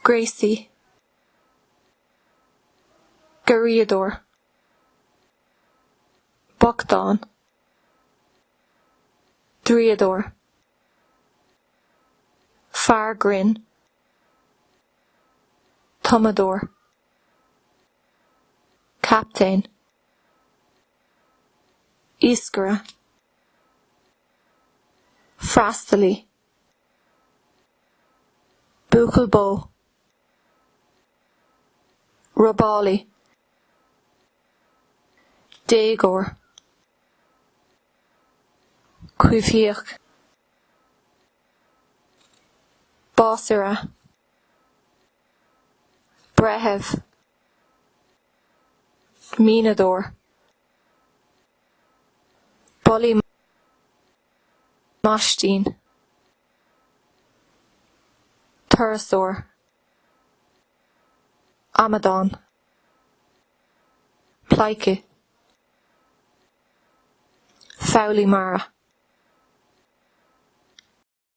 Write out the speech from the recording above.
Gréasaí. Garraíodóir. Bochtán. Draíodóir. Fear grinn. Tumadóir. Captaen. Iascaire. Freastalaí. Buachaill bó. Robálaí. Déagóir. Coimhthíoch. Básaire. Breitheamh. Mianadóir. Bulaí maistín. Turasóir. Amadán. Pleidhce. Foghlaí mara.